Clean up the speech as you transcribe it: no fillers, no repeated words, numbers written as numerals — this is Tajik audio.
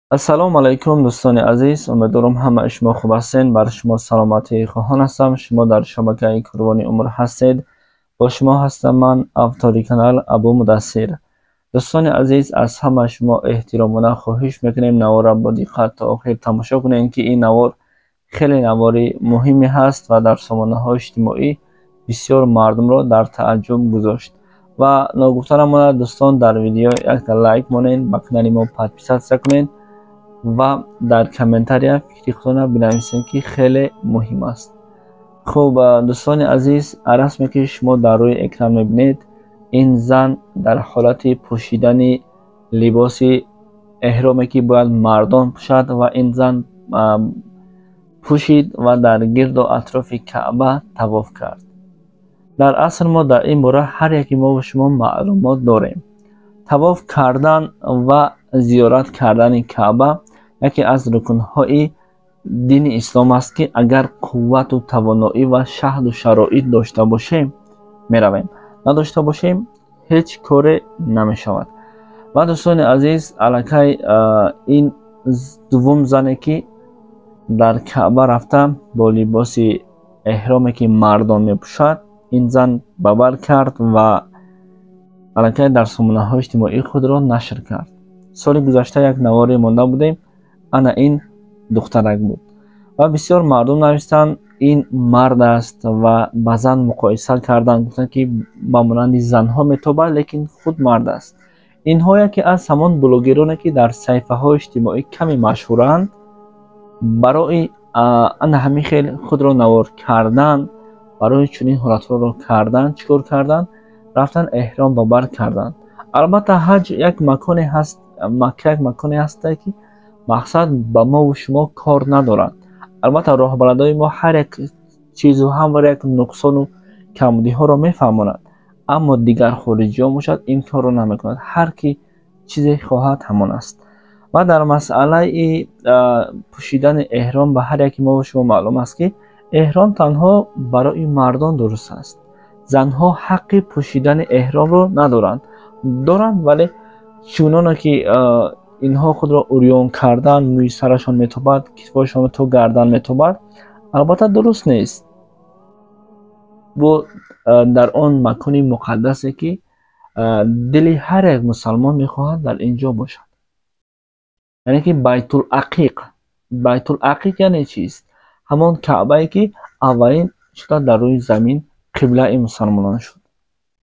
Ассалому алайкум, дӯстони азиз. Умедворам, ҳамаи шумо хуб ҳастед. Бар шумо саломатӣ хоҳон ҳастам. Шумо дар шабакаи Курвони умр ҳастед. Бо шумо ҳастам ман, автори канал Абу Мудассир. Дӯстони азиз, аз ҳама шумо эҳтиромона хоҳиш мекунем, наворро бо диққат то охир тамошо кунед, ки ин навор хеле навори муҳиме ҳаст ва дар сомонаҳои иҷтимоӣ бисёр мардумро дар тааҷҷуб гузошт. Ва ногуфта намонад, дӯстон, дар видео якта лайк монед, ба канали мо подписаться кунед ва дар комментария фикри худона бинависед, ки хеле муҳим аст. Хуб, дӯстони азиз, расме ки шумо дар рӯи экран мебинед, ин зан дар ҳолати пӯшидани либоси эҳроме, ки бояд мардон пӯшад, ва ин зан пӯшид ва дар гирду атрофи Каъба тавоф кард. Дар асл мо дар ин бора ҳар яке мову шумо маълумот дорем. Тавоф кардан ва зиёрат кардани Каъба яке аз рукнҳои дини ислом аст, ки агар қуввату тавоноӣ ва шаҳду шароит дошта бошем, меравем, надошта бошем, ҳеҷ коре намешавад. Ва, дӯстони азиз, аллакай ин дуввум зане, ки дар Каъба рафта, бо либоси эҳроме, ки мардон мепӯшад, ин зан ба бар кард ва аллакай дар сомонаҳои иҷтимоӣ худро нашр кард. Соли гузашта як наворе монда будем, ана ин духтарак буд ва бисёр мардум навистанд, ин мард аст, ва ба зан муқоиса карданд, гуфтанд, ки ба монанди занҳо метобад, лекин худ мард аст. Инҳо яке аз ҳамон блогероне, ки дар саҳифаҳои иҷтимоӣ каме машҳуранд, барои ана ҳамин хел худро навор кардан, барои чунин ҳолатҳоро кардан, чӣ кор карданд? Рафтан, эҳром ба бар карданд. Албатта, ҳаҷ як маконе ҳаст, Макка як маконе ҳаста, ки мақсад ба мову шумо кор надорад. Албатта, роҳбаладои мо ҳар як чизу ҳамвар як нуқсону камбудиҳоро мефаҳмонад, аммо дигар хориҷиҳо бошад, ин корро намекунад. Ҳар ки чизе хоҳад, ҳамон аст. Ва дар масъалаи пӯшидани эҳром ба ҳар яке мову шумо маълум аст, ки эҳром танҳо барои мардон дуруст аст. Занҳо ҳаққи пӯшидани эҳромро надоранд. Доранд, вале чуноне ки инҳо худро урён кардан, мӯи сарашон метобад, китфҳояшон то гардан метобад, албатта, дуруст нест. Бо дар он макони муқаддасе, ки дили ҳар як мусалмон мехоҳад дар ин ҷо бошад, яъне ки Байтул Ақиқ. Байтул Ақиқ яъне чист? Ҳамон Каъбае, ки аввалин шуда дар рӯи замин қиблаи мусалмонон шуд.